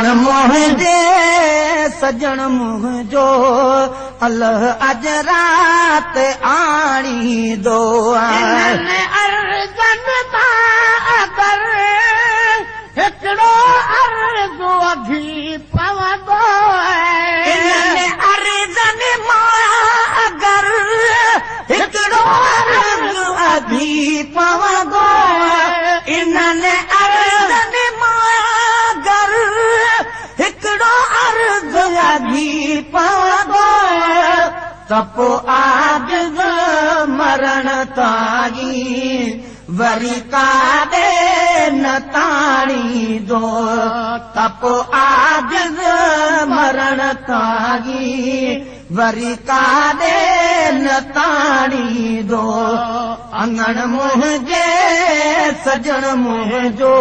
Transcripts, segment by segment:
اڱڻ منهنجي سڄڻ منهنجو الله اڄ رات آڻيندو. انهن عرضن مان اگر هڪڙو عرض اگهي پوندو. انهن عرضن مان اگر هڪڙو عرض اگهي پوندو. انهن عرضن مان اگر هڪڙو عرض اگهي پوندو ته پوءِ عاجز مرڻ تائين وري ڪاڏي نه تاڻيندو. ته پوءِ عاجز مرڻ تائين وري ڪاڏي نه تاڻيندو. اڱڻ منهنجي سڄڻ منهنجو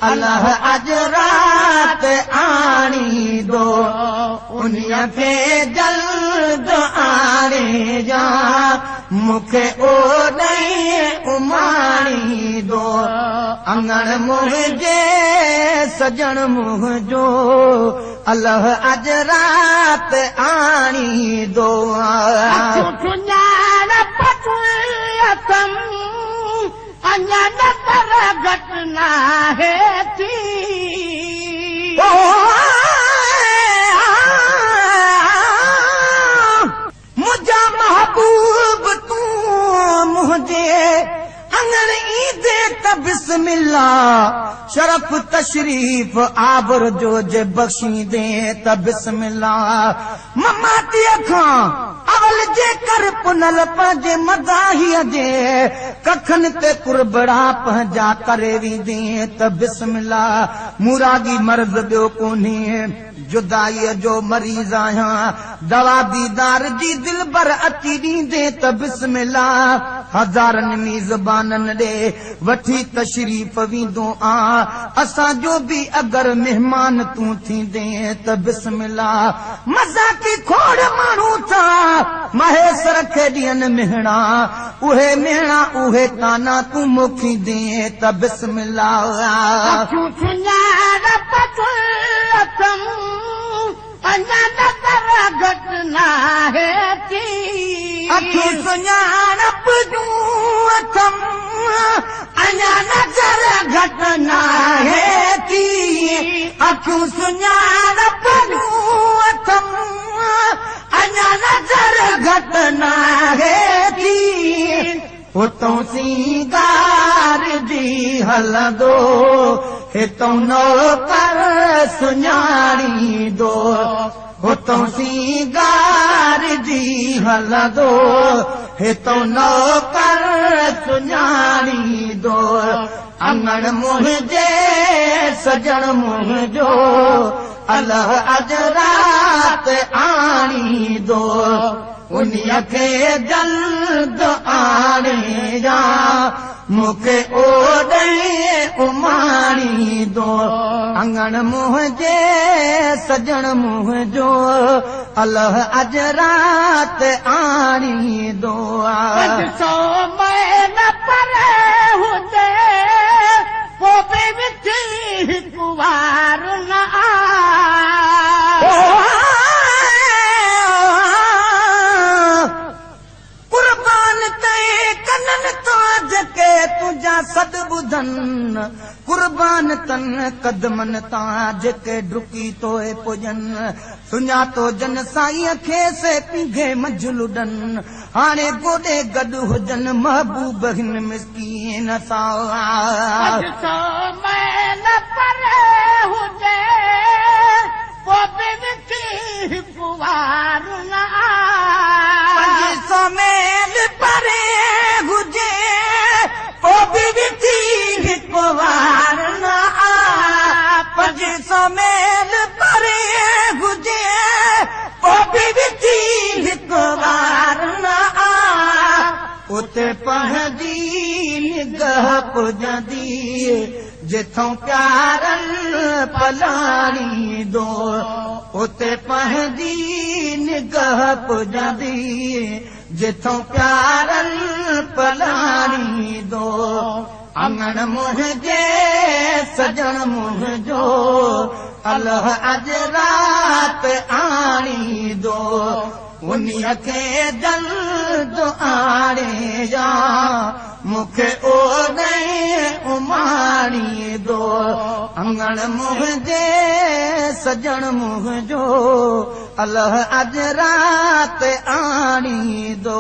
الله اڄ رات آڻيندو. انهيءَ کي جلد آڻي جا مون کي اوڏي اماڻيندو. اڱڻ منهنجي سڄڻ منهنجو الله اڄ رات آڻيندو. سڃاڻپ اٿم اڃا نظر گهٽ ناهي ٿي. منهنجا محبوب تون منهنجي اڱڻ ايندي ته بسملا شرف تشريف آبر جو جي بخشيندي ته بسملا. مماتيءَ کان اول جي ڪر پنل پنهنجي مداهيءَ جي ڪکن تي ڪربڙا پنهنجا ڪري ويندي ته بسملا. مراگي مرض ٻيو ڪونهي جدائيءَ جو مريض آهيان دوا ديدار جي دلبر اچي ڏيندي ته بسملا. هزارن ميزبانن ڏي وٺي تشريف ويندو آ اسان جو به اگر مهمان تون ٿيندي ته بسملا. مذاقي کوڙ ماڻهو ٿا مهيسر کي ڏين مهڻا اهي مهڻا اهي تانا تون موکيندي ته بسملا. اکيون سڃاڻپ اٿم اڃا نظر گهٽ ناهي ٿي. اکيون سڃاڻپ جون اٿم اڃا نظر گهٽ ناهي ٿي. اکيون سڃاڻپ جون اٿم اڃا نظر گهٽ ناهي ٿي. هتون سينگار جي هلندو هتون نوڪر سڃاڻيندو. هتون سينگار جي هلندو هتون نوڪر سڃاڻيندو. اڱڻ منهنجي سڄڻ منهنجو الله اڄ رات آڻيندو. انهيءَ کي جلد آڻي جا مون کي اوڏي اماڻيندو. اڱڻ منهنجي سڄڻ منهنجو الله اڄ رات آڻيندو. 500 ميل پري هجي پوءِ به وٿي هڪ وار نه آ. قربان تي ڪنن تان جيڪي تنهنجا سڏ ٻڌن قربان تن قدمن تان جيڪي ڊڪي توئي پڄن. سڃاتو جن سائينءَ کي سي پينگهي منجهه لڏن هاڻي گوڏي گڏ هجن محبوب هن مسڪين سان. 500 ميل پري هجي پوءِ به وٿي هڪ وار نه آ. 500 ميل پري هجي پوءِ به وٿي هڪ وار نه آ. 500 ميل پري هجي پوءِ به وٿي هڪ وار نه آ. اتي پنهنجي نگاهه پڄندي جٿون پيارن پلاڻيندو. اتي پنهنجي نگاهه پڄندي جٿون پيارن پلاڻيندو. اڱڻ منهنجي سڄڻ منهنجو अल्लाह अॼु राति आणींदो उन्हीअ खे जल्द आणे जा मूंखे ओॾे उमाणींदो अंगण मुंहिंजे सजण मुंहिंजो अल्लाह अॼु राति आणींदो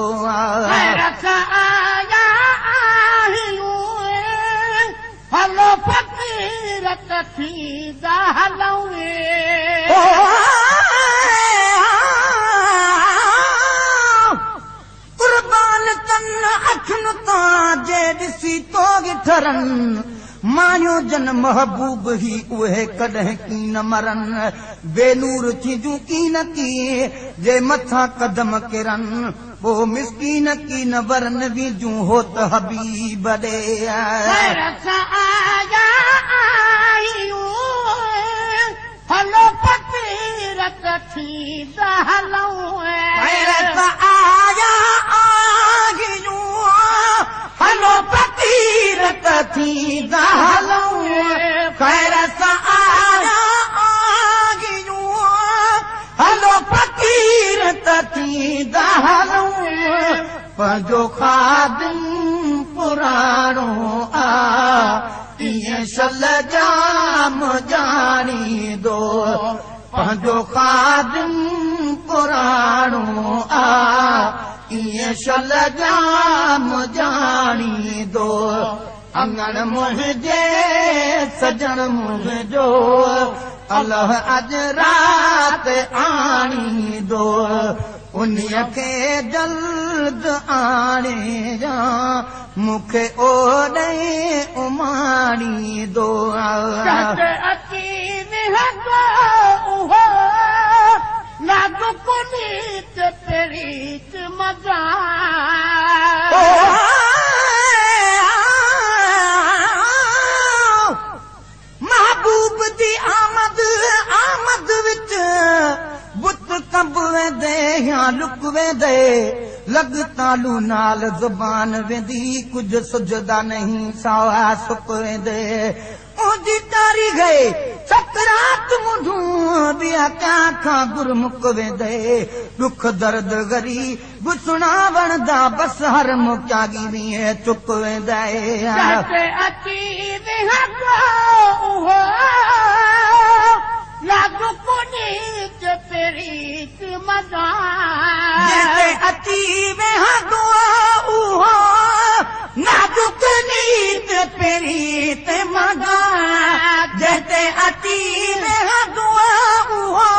हलो फ़क़ीर त थींदा हलूं कुर्बान तन अखियुनि तां जे ॾिसी तो ठरनि माण्यो जन महबूब ही उहे कॾहिं कीन मरनि बेनूर थींदियूं कीन कीअं जे मथां कदम किरनि पोइ मिसकीन कीन वरनि विझूं हो त हबीब ॾे हलो फ़क़ीर त थींदा हलूं आया आहियूं हलो फ़क़ीर त थींदा हलूं ख़ैर सां आया आहियूं हलो फ़क़ीर त थींदा हलूं पंहिंजो ख़ादिम पुराणो आ ईअं शल जाम ॼाणींदो पंहिंजो ख़ादिम पुराणो आ ईअं शल जाम ॼाणींदो अंगण मुंहिंजे सजण मुंहिंजो अल्लाह अॼु राति आणींदो उन्हीअ खे जल्द आणे जा मूंखे ओॾे उमाणींदो मज़ा महबूब दी आमद आमद विच बुत कंब वेंदे या लुक वेंदे लॻ तालू नाल ज़ुबान वेंदी कुझु सुझदा नहीं सावा सुक वेंदे मुंहिंजी तारी गए सकरात मुंढू ॿिया कंहिं गुरमुख वेंदे दुख दर्द ग़रीब सुणावण दा बस हर मुकागी वीह चुक वेंदे अची वेहंदो उहो नाज़ुक नीत प्रीत मगा जंहिं अची वेहंदो उहो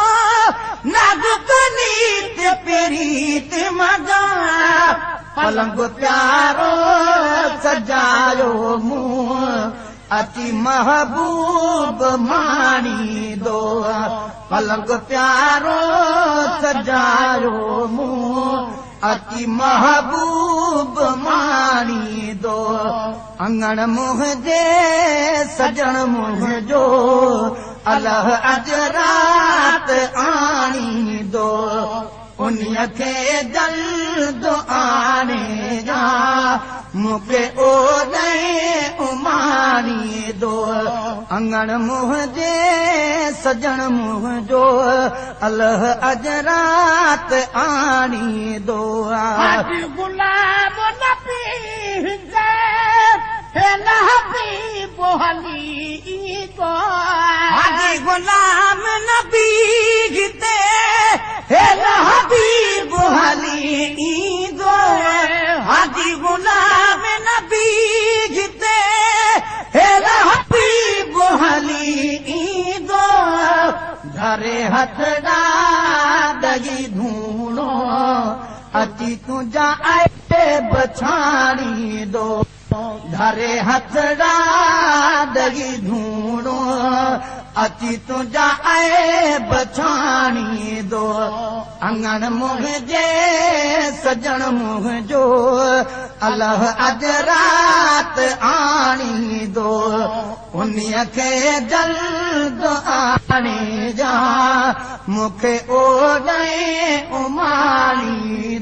नाज़ुक नीत प्रीत मगा पलंग प्यारो सजायो मूं अची महबूब माणींदो पलंग प्यारो सजायो मूं अची महबूब माणींदो अंगण मुंहिंजे सजण मुंहिंजो अल्लाह अॼु राति आणींदो उन्हीअ खे जल्द आणे जा मूंखे ओॾे उमाणींदो अंगण मुंहिंजे सजण मुंहिंजो अल्लाह अॼु राति आणींदो गुलाम नबी गुलाम नबी ते हबीब हली ईंदो हाजी गुलाम नबी ते हबीब हली ईंदो धरे हथड़ा ॾही धूणो अची तुंहिंजा बछाणींदो धरे हथड़ा ॾही धूणो अची तुंहिंजा बछाणींदो अंगण मुंहिंजे सजण मुंहिंजो अल्लाह अॼु राति आणींदो उन्हीअ खे जल्द आणे जा मूंखे ओॾे उमाणींदो।